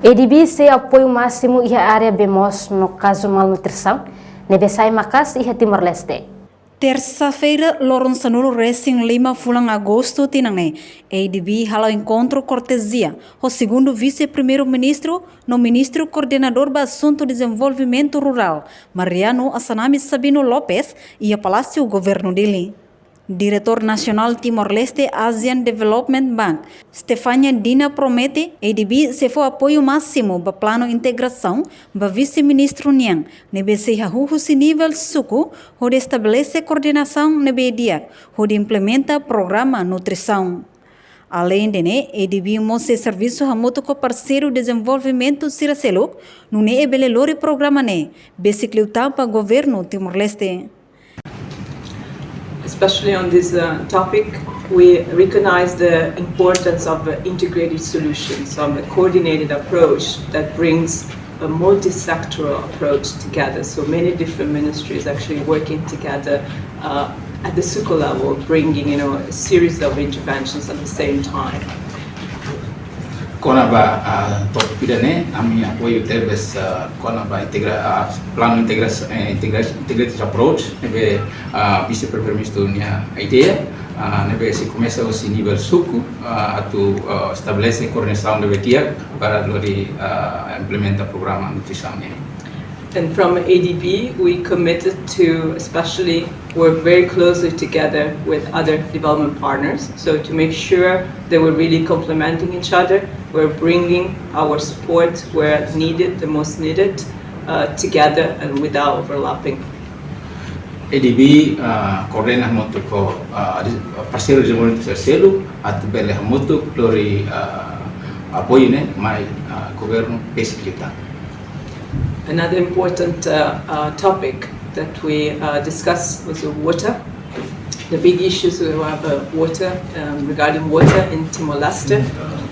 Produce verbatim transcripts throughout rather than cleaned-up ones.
ADB sei apoiu másimu iha área bee moos no kazu malnutrisaun ne'ebé sai maka'as iha Timor-Leste. Tersa-feira, loron sanulu resin lima fulan Agostu tinan ne'e, ADB hala'o enkontru kortezia ho segundu Vise-Primeiru-Ministru no Ministru Koordenadór ba Asuntu Dezenvolvimentu Rurál, Mariano Assanami Sabino Lopes, iha Palásiu Governu Dili. Diretór Nasionál Timor-Leste Asian Development Bank, Stefania Dina promete ADB sei fó apoiu másimu ba planu integrasaun ba Vise-Ministru nian, ne'ebé sei hahú husi nivel suku, hodi estabelese koordenasaun ne'ebé di'ak hodi implementa programa nutrisaun. Aleinde ne'e, ADB mós sei servisu hamutuk ho parseiru dezenvolvimentu sira seluk, nune'e bele lori programa ne'e besik liután ba Governu Timor-Leste. Especially on this uh, topic, we recognize the importance of the integrated solutions, of the coordinated approach that brings a multi-sectoral approach together. So many different ministries actually working together uh, at the suku level, bringing, you know, a series of interventions at the same time. Kona-ba, ah, tópiku ida-ne'e, ami apoiu tebes, ah, kona-ba integra-, ah, planu integra-, eh, integra-, integrated approach, ne'ebé, ah, Vise-Primeiru-Ministru nia ideia, ah, ne'ebé sei komesa husi nivel suku, ah, atu, ah, estabelese koordenasaun ne'ebé di'ak para lori, ah, implementa programa nutrisaun ne'e. And from ADB, we committed to especially work very closely together with other development partners. So to make sure that we're really complementing each other, we're bringing our support where needed, the most needed, uh, together and without overlapping. ADB, ah, koordena hamutuk ho, ah, parseiru dezenvolvimentu sira seluk, atu bele hamutuk lori, ah, apoiu ne'e mai, ah, governu besik liután. Another important uh, uh, topic that we uh, discussed was the water, the big issues we have uh, water, um, regarding water in Timor-Leste,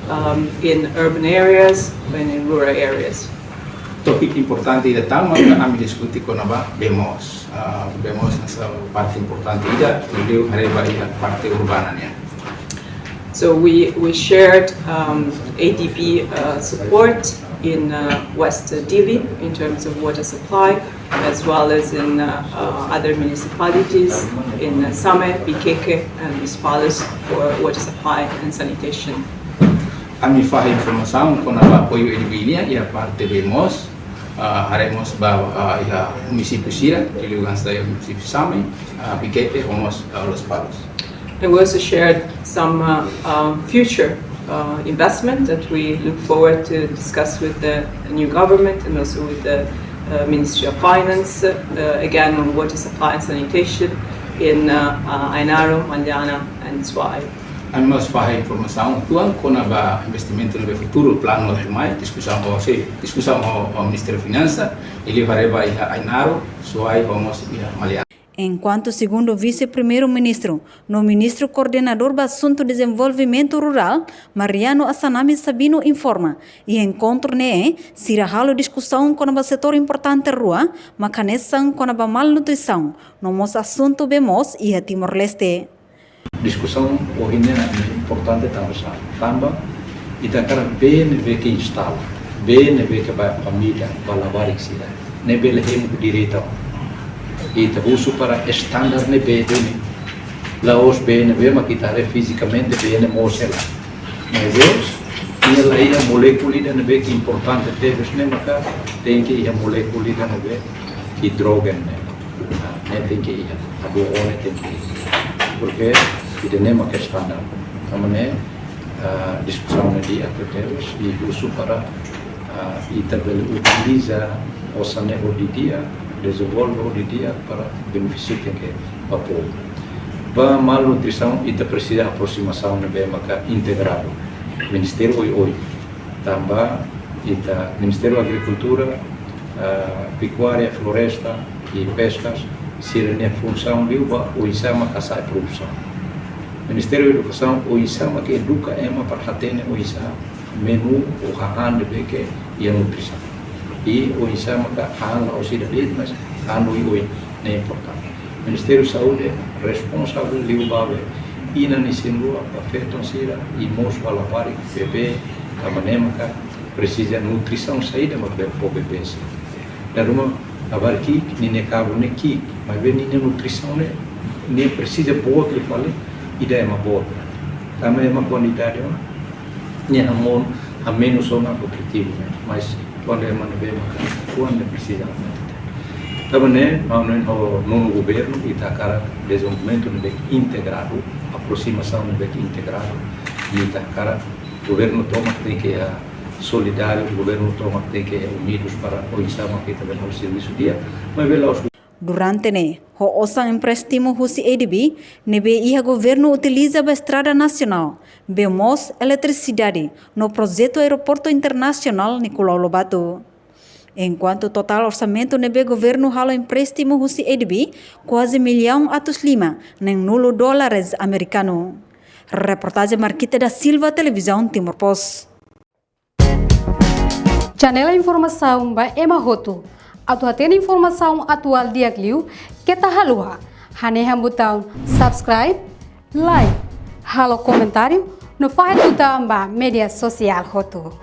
um, in urban areas and in rural areas. Tópiku importante ida tan maka ami diskute kona-ba bee moos. Ah, bee moos ne'e sai parte importante ida, liuliu haree ba iha parte urbana nian. So we, we shared um, ADB uh, support in uh, West Dili in terms of water supply, as well as in uh, uh, other municipalities in uh, Same, Viqueque, and Lospalos for water supply and sanitation. Ami fahe informasaun kona-ba apoiu ADB nian iha parte bee moos, ah, haree mós ba, ah, iha munisípiu sira, liuliu hanesan iha munisípiu Same, ah, Viqueque, ho mós, ah, Lospalos. And we also shared some uh, uh, future uh, investment that we look forward to discuss with the new government and also with the uh, Ministry of Finance, uh, again on water supply and sanitation in uh, uh, Ainaro, Maliana and Suai. Ami mós fahe informasaun uitoan kona-ba investimentu ne'ebé futuru planu atu mai, diskusaun ho, sei, diskusaun ho, ho Ministériu Finansa, liuliu haree ba iha Ainaro, Suai, ho mós iha Maliana. Enkuantu segundu Vise-Primeiru-Ministru no Ministru Koordenadór ba Asuntu Dezenvolvimentu Rurál, Mariano Assanami Sabino informa, iha enkontru ne'e, sira halo diskusaun kona-ba setór importante rua, mak hanesan kona-ba malnutrisaun, no mós asuntu bee moos iha Timor-Leste. Diskusaun ohin ne'e importante tanba sá? Tanba ita hakarak bee ne'ebé ke instala, bee ne'ebé ke ba família, ba labarik sira, ne'e bele hemu direitu. Ita husu para estandar ne'ebé duni. La'ós bee ne'ebé mak ita haree fizikamente bee ne'e moos hela. Maibé, iha la iha molékula ida ne'ebé ke importante tebes ne'e maka tenke iha molékula ida ne'ebé hidrójenu ne'e. Ne'e tenke iha, H dua O ne'e tenke iha. Porke ida-ne'e maka estandar. Tanba ne'e, ah, diskusaun ne'e di'ak tebes, i husu para, ah, ita bele utiliza osan ne'e ho didi'ak, dezenvolve ho didi'ak para benefísiu tenke ba povu. Ba malnutrisaun, ita presiza aproximasaun ne'ebé maka integradu. Ministériu oioin. Tanba ita Ministériu Agrikultura, ah, Pekuária, Floresta i Peskas, sira-nia funsaun liu ba oinsá mak hasa'e produsaun. Ministériu Edukasaun oinsá mak eduka ema para hatene oinsá menu ou hahán ne'ebé ke iha nutrisaun. I oinsá mak hahán la'ós ida de'it, mas hahán oioin ne'e importante. Ministériu Saúde responsavel liu ba bee, inan isin-rua, ba feton sira, i mós ba labarik, bebé, tanba ne'e maka Presiza nutrisaun saida mak bele fó bebé sira. Dala ruma labarik ki'ik, ninia kabun ne'e ki'ik, maibé ninia nutrisaun ne'e, ne'e presiza boot liu fali, ida ema boot. Tanba ema kuantidade ona, ne'e hamonu, hamenus ona nutritivu, mas kuandu ema ne'ebé maka, kuandu ne'e presiza. Tanba ne'e, maun-alin, ho nonu governu, ita hakarak dezenvolvimentu ne'ebé integradu, aprosimasaun ne'ebé integradu, ita hakarak governu tomak tenke iha solidáriu, governu tomak tenke iha unidus para oinsá mak ita bele halo servisu di'ak, maibé la'ós. Durante ne'e, ho osan empréstimu husi A D B, ne'ebé iha governu utiliza ba estrada nasionál, bee moos, eletrisidade, no projetu aeroportu internasionál Nicolau Lobato. Enkuantu totál orsamentu ne'ebé governu halo empréstimu husi A D B, kuaze millaun atus lima neen nulu dólares amerikanu. Reportajen Marquita da Silva, Televizaun Timor Post. Channel informasaun ba ema hotu. Atu hatene informasaun atuál di'ak liu, keta haluha hanehan butaun subscribe, like, halo komentáriu, no fahe tutan ba média sosiál hotu.